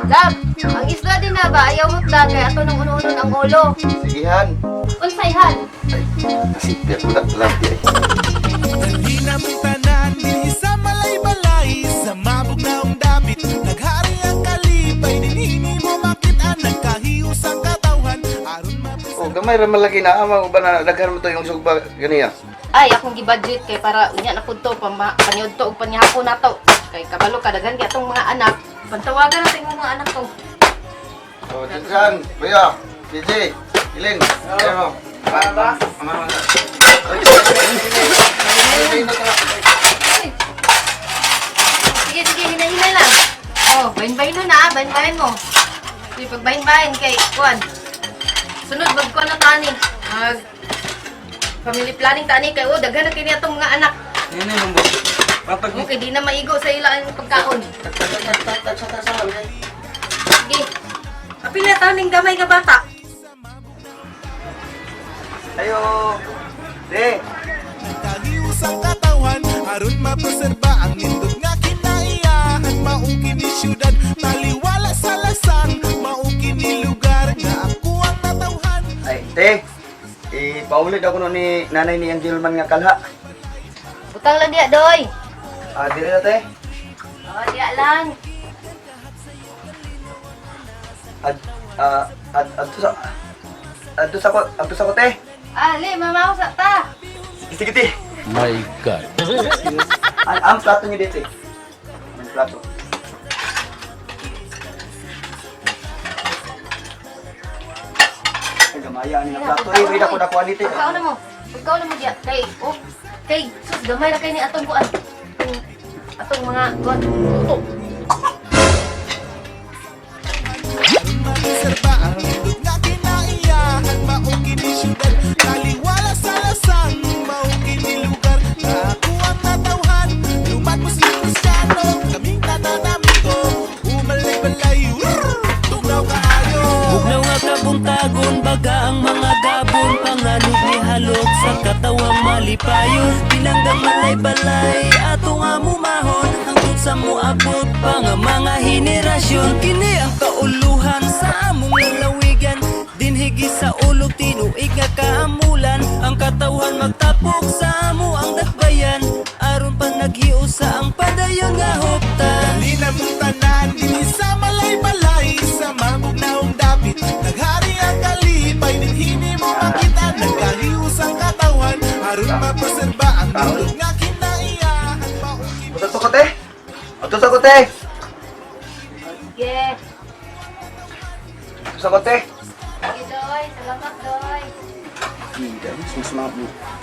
Love, ang isla din na ba? Ayaw mo ta, kay ato nang uno-unon ang ulo. Sigihan. Unsay han? Ay, nasipya ko na love di ay. Dali na mong tanan, dinhi sa malay-balay. Sa mabog na ang dapit, naghari ang kalipay. Dinhini mo makita, nagkahius ang katawhan. Aron Oh, gamay ra man lagi na ama uban na daghan mo to yung sugba ganiya. Ay, akong gi-budget kay para unya na pud to panyudto og panyahapon nato. Kay kabalo ka daghan kay atong mga anak. Pantawagan natin yung mga anak ko. Oh, Jinsan, Kuya, JJ, Ilin, ayo mo. Ba? Ama ama. Ay. Sige, sige, hinay-hinay lang. Oh, bahin-bahin mo na, bahin-bahin mo. Sige, pagbahin-bahin kay kuan. Sunod mag kuan na tani. Mag family planning tani kay oh, daghan na kini atong mga anak. Ini yung boss. Patag Okay, di na maigo sa ila ang pagkaon. Sige. Apila taon ning gamay nga bata. Ayo. De. Nagkahius ang katawhan, aron mapreserba ang nindot nga kinaiyahan. Maukin ni syudad, taliwala sa lasang. Maukin ni lugar nga ako ang natawhan. Ay, te. Ipaulit ako no ni nanay ni Angel man nga kalha. Butang lang diya, doy. Ah, dire na te. Oh, diya lang. Ad ah ad adto sa adto sa ko te. Ah, li, mamaw sa ta. Sige te. My God. Ang plato niyo dito eh. Ang plato. Ay, gamaya ani na plato. Eh, wait ako nakuha nito. eh. Pagkaon na mo. Pagkaon na mo diya. Kay, oh, kay, sus, gamay na kay ni atong kuan. Atong mga kuan. Luto. Aron mapreserba ang nindot nga kinaiyahan. Maukin ni syudad, taliwala sa lasang. Maukin ni lugar nga ako ang natawhan. Lumad Muslim Kristiyano, kaming tanan amigo. Umalay-balay, tugnaw kaayo. Bugnaw nga kabuntagon, baga ang mga gabon. Panganog ni halok sa katawang malipayon. Pinanggang malay-balay, ato nga mumahon. Hangtod sa muabot pa nga mga henerasyon. Kini ang kauluhan sa among lalawigan. Dinhigi sa ulog, tinuig nga kaamulan. Ang katawhan magtapok sa amo ang dakbayan. Aron pa naghiusa ang padayon nga huptan. Dali na mong tanan, dinhi sa malay-balay. Sa mabugnaong dapit, naghari ang kalipay. Dinhini mo makita, nagkahius ang katawan. Aron mapreserba ang nindot nga kinaiyahan. Maukin Adto ko te. Adto sa ko te. Sige. Adto sa ko te. Sige, doy. Salamat, doy. Hindi, mas mas mga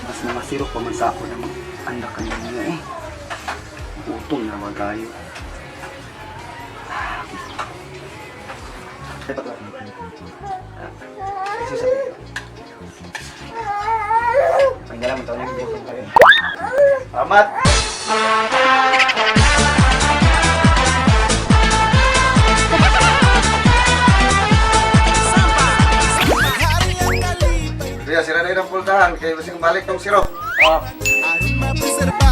mas mga sirok pa man sa ako na mag-andak kanina eh. Utong na naman tayo. Jesus sa Ay, nga lang, taon na yung butong tayo. Salamat! Naghari ang kalipay. Kuya, sira na yun ang pultahan. Kaya basing balik tong sirok. Aron mapreserba